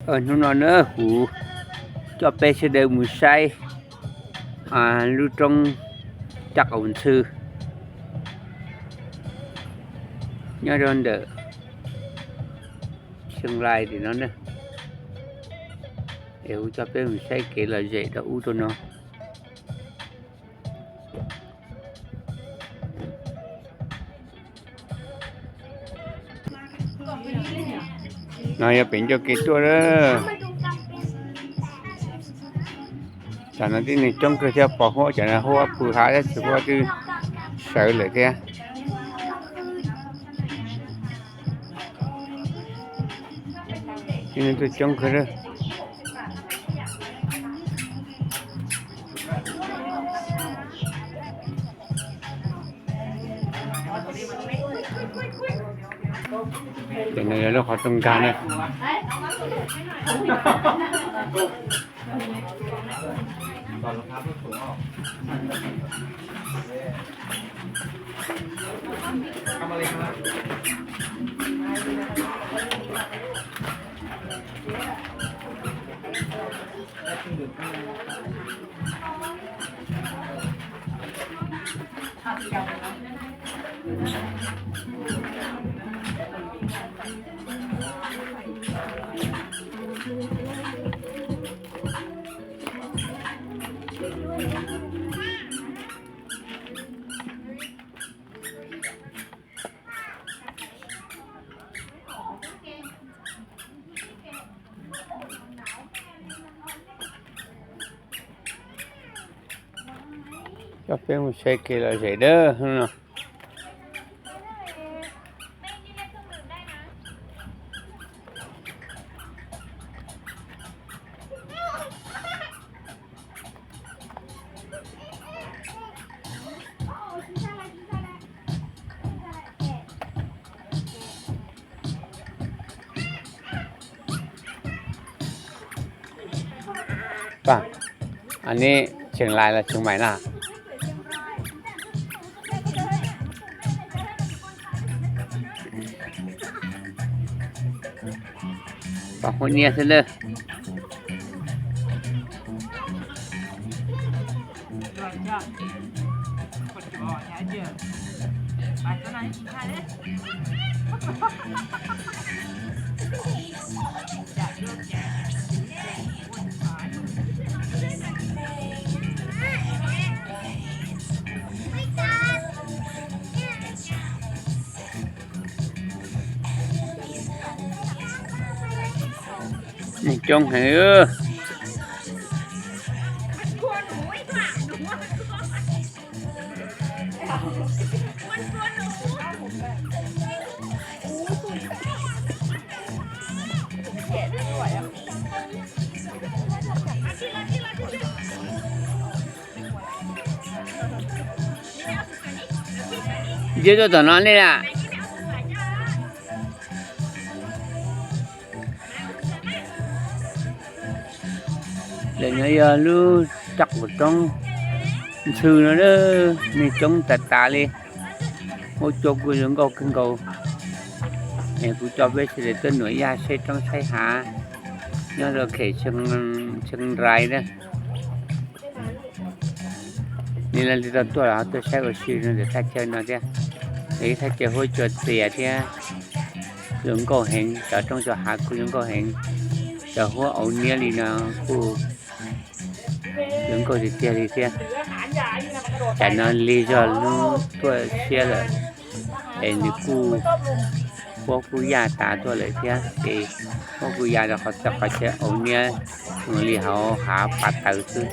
Hnub no na kuv coj peb sawv daws mus saib lub roob Caj Qaum Ntxhw nyob rau ntawm Xeev Laij tim no na. Es kuv coj peb mus saib kev lom zem rau ub rau no. No yog pem ncauj kev tuaj lawm. Tam no tib neeg coob kawg thiab, pos huab cov no huab pw hav, tab sis huab twb sawv lawm thiab. Tib neeg tuaj coob kawg. Ces no yog lub qhov rooj nkag na. Coj peb mus saib kev lom zem dawb no. Neb Xeev Laij los Xeev Maim na? Pom huab niab xwb lawm. Neeg coob heev. Ntsia tuaj tom no nej na. Lawm no yog lub raj quas roob ntxhw no, neeg coob tas tas li. Huab cua kuj zoo nkauj kawg nkaus. Es kuv coj peb sawv daws tuaj nuam yaj saib roob saib hav nyob rau khem Xeev Rais na. Nej leej twg tau tuaj los ho tuaj saib ua si rau ntawm thaj chaw no thiab. Yog ib thaj chaw huab cua txias thiab zoo nkauj heev, cov roob cov hav kuj zoo nkauj heev. Cov huab auv niab li no kuj zoo nkauj tiag tiag li thiab. Tam no lig zog hnub tuaj siab lawm, es nws kuj, huab kuj yaj tas tuaj lawm thiab ces huab kuj ya rau qhov txog qhov chaw auv niab li hauv hav pas taws xwb.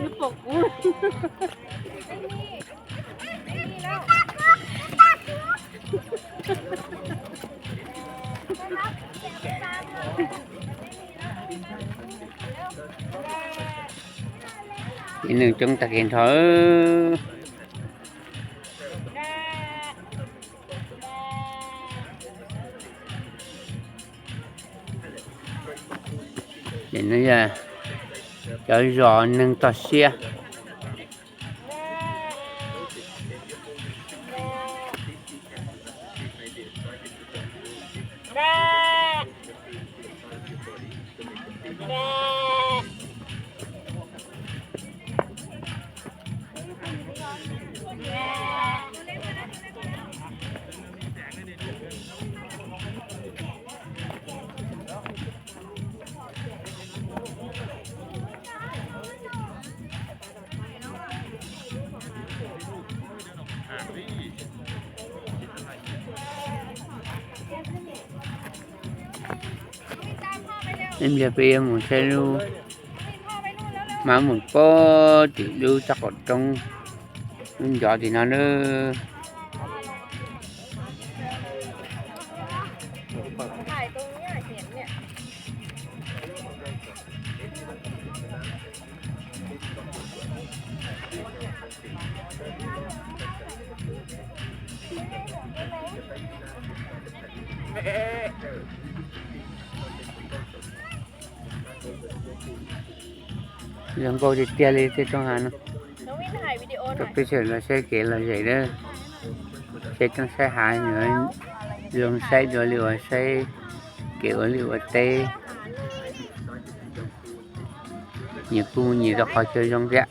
Nws pom kuv. Neeg coob tag kev nrho. Cov zos neeg toj siab. Ib pliag peb yuav mus saib lub, mas mus pog tim lub txaj qaum roob, lub ncov tim no na. Zoo nkauj tiag tiag li tej roob hav no. Rau peb sawv daws los saib kev lom zem na, saib roob saib hav, zoo saib dua li uas saib kev ua liaj ua teb. Nyias kuj nyias rau qhov chaw zoo thiab.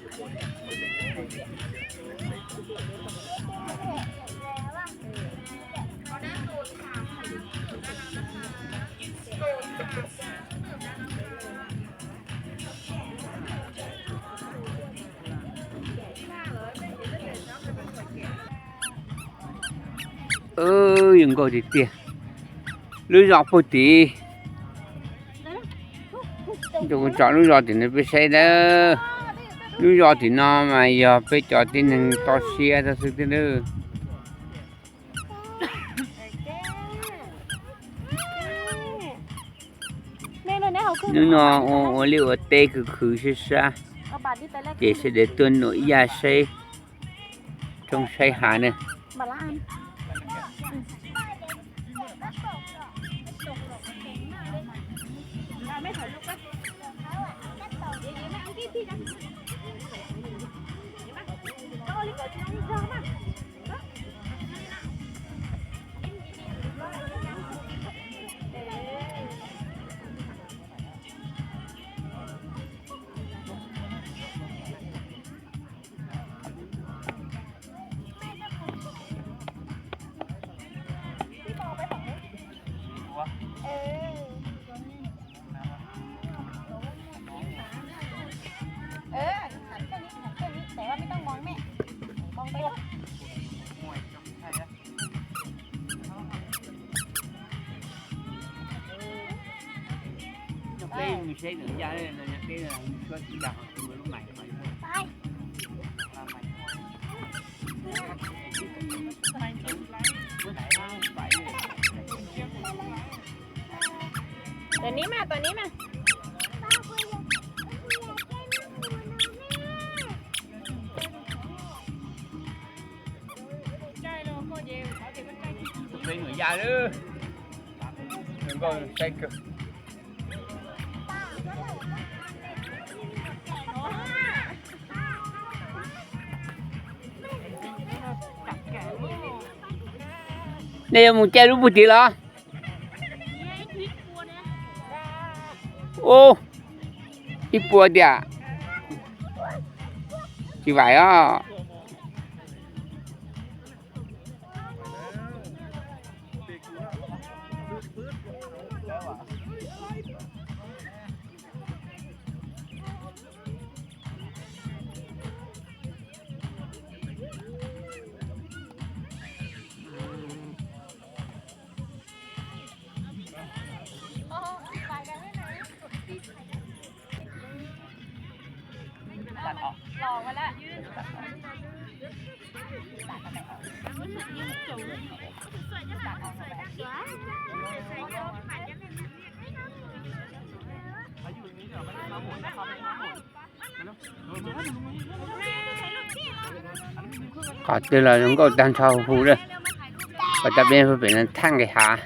Zoo nkauj tiag tiag. Lub zos puag tim, kuv tso lub zos tim no peb saib na. Lub zos tim no mas yog peb cov tib neeg toj siab toj xwb tiag na. Hnub no ua liaj ua teb khwv khwv siab siab, ces sawv daws tuaj nuam ib yam saib roob saib hav na. Tos neb mas, tos neb mas. Peb mus ya lawm. Zoo nkauj saib kawg. Nej yuav mus caij lub puag tid los? Ub, ib puas tiam. Tsis vaim os. Qhov twg los zoo nkauj tag nrho hu lawm. Pab tab peb pem no thaj nqis hav,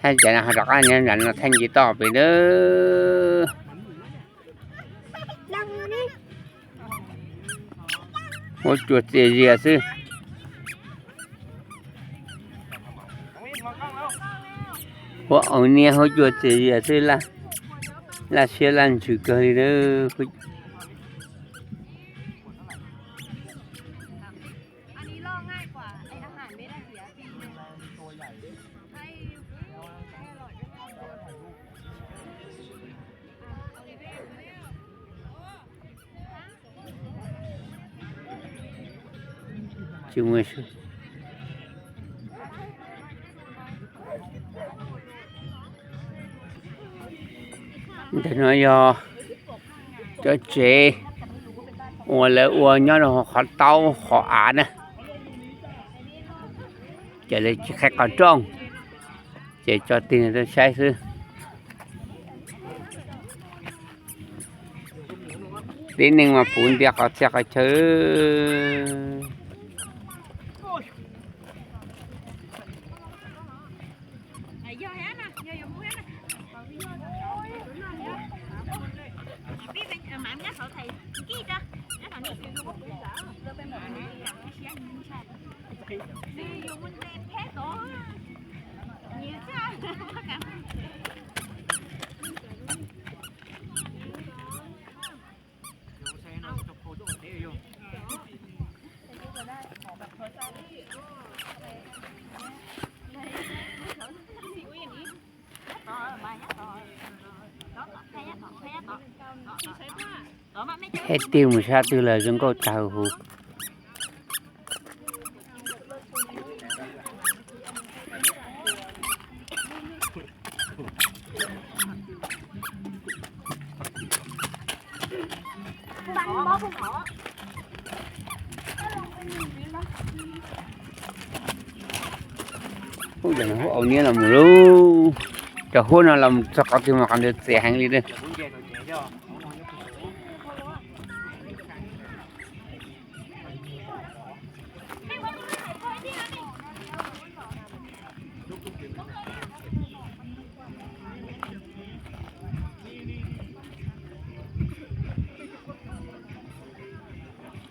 hab cas ho rov qab nyob nram no thaj nce toj pem lawm. Huab cua txias zias xwb. Huab au niab huab cua txias zias xwb, laj siab laj ntsws kawg li. Ntawm no yog cov tsev uas lawv ua nyob rau qhov taub qhov av na. Ces lawv tsis qhib qhov rooj, ces tso tig rau saib xwb. Tib neeg mas puv ntiag qhov txhia qhov chaw. Ib tig mus sab twg los zoo nkauj tag huv. Huab au niab los mus lauj. Cov huab no los txog qhov twg mas qhov ntawd txias heev li lawm.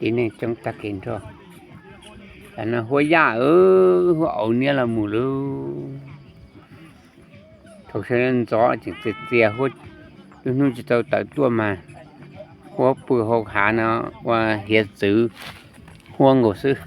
Tib neeg coob tag kev nrho. Tam no huab yaj, huab au niab los mus lauj. Thaum sawv ntxov tseem txias txias, lub hnub tsis tau tawm tuaj mas huab pw hauv hav no ua hiav txwv huab nkaus xwb.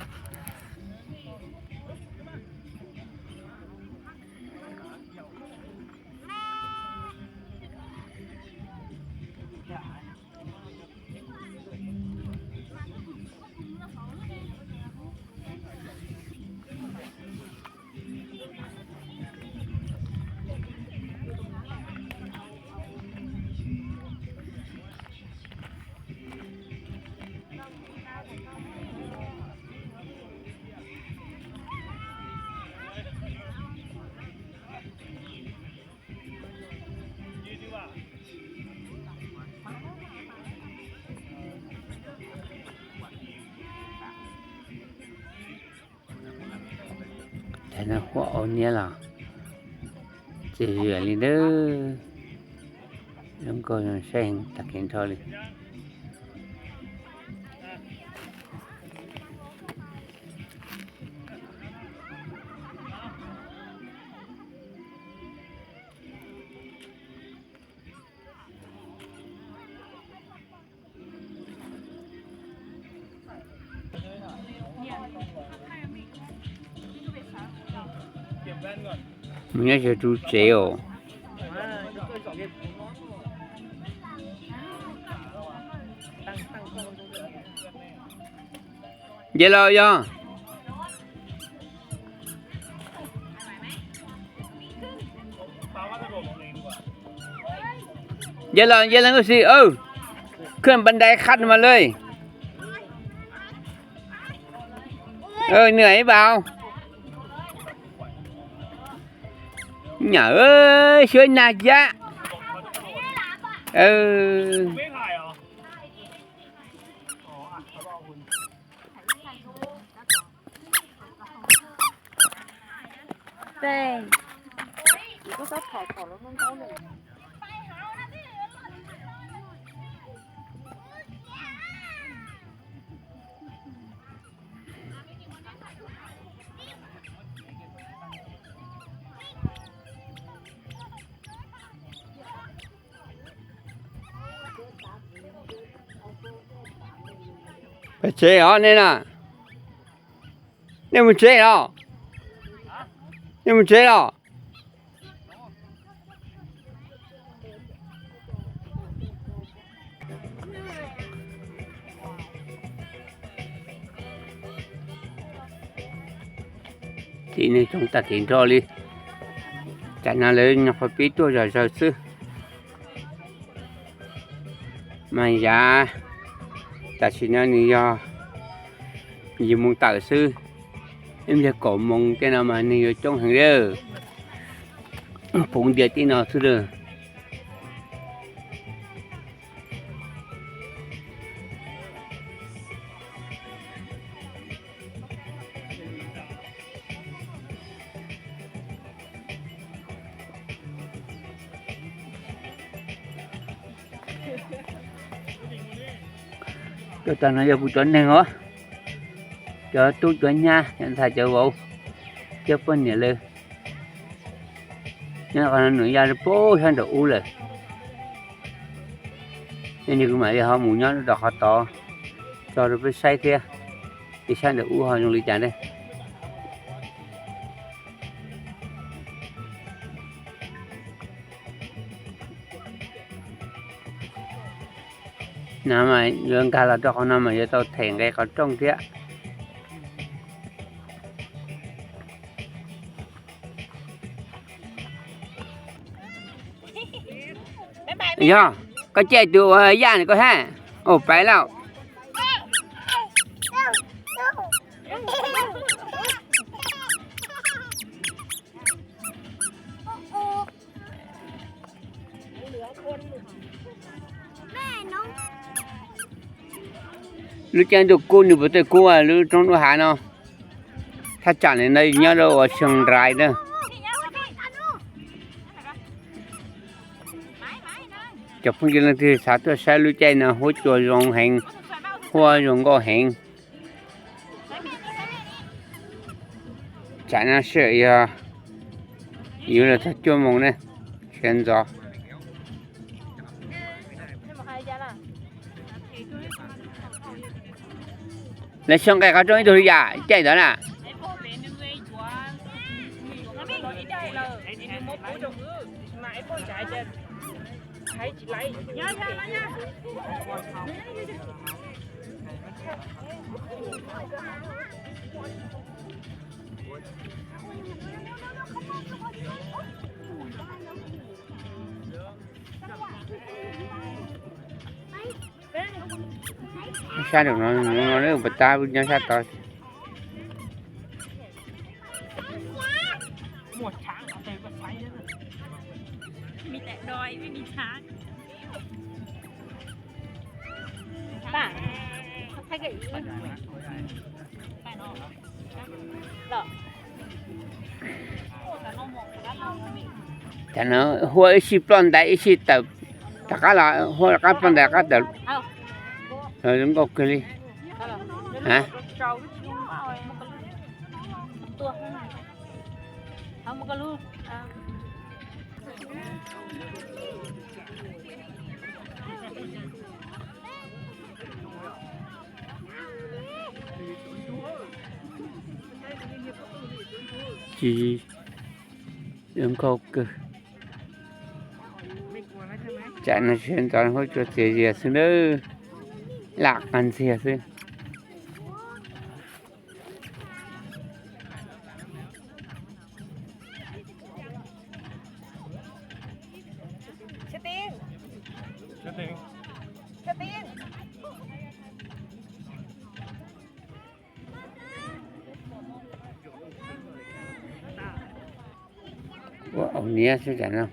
Huab au niab los txias zias li ntawd. Zoo nkauj zoo saib heev tag kev nrho li. Mus nyob sab ru tsev os. Nce los yog. Nce los, nce los nkauj si. Khwj npas ntais qhaj mas lawm. Nws ib vauv. Nyam, xyuab nag yab. Pem tsev os nej na. Nej mus tsev los? Nej mus tsev los? Tim neeg coob tag kev nrho li. Tsam no lawv nyuam qhuav pib tuaj zom zaws xwb. Mas yav tam sim no nws yog yim moos tawm xwb, ib pliag kaum moos tej no mas neeg yuav coob heev li. Puv ntiag tib no xwb lawm. Cov tag no yog kuv cov neeg os, cov tub cov nyab, cov ntxhais cov vauv, cov poj niam lawm. Nyob qhov no nws ya puag sab nraum ub lawm. Yog li kuv mam li ho mus nyob rau qhov tod tso rau peb saib thiab, es sab nraum ub ho zoo li cas ne. No mas yuav nkag los rau qhov no mas yuav tau them nqe qhov rooj thiab. Yog koj caij tus ua yaj no koj hab, ua pais lauj. Lub caij ntuj kub nws puas tej kub lub roob lub hav no. Thaj tsam li no nyob rau ua Xyooj Rais na. Cov phooj ywg leej twg xav tuaj saib lub caij no huab cua zoo heev, huab zoo nkauj heev. Tsam no sij hawm yog yuav los txog cuaj moos ne, sawv ntxov. Lawv sau nqe qhov rooj ib tug li yam caij ntawd na. Sab nraum no, no lawv ua pas tab nyob sab tod. Tam no huab ib sij ploj ntais ib sij tawm rov qab los, huab rov qab ploj ntais rov qab tawm. Zoo nkauj kawg li. Tsis zoo nkauj kawg. Tsam no sawv ntxov huab cua txias zias xwb nawb, lam qas ntxiag xwb. Ua aus niab xwb tam no.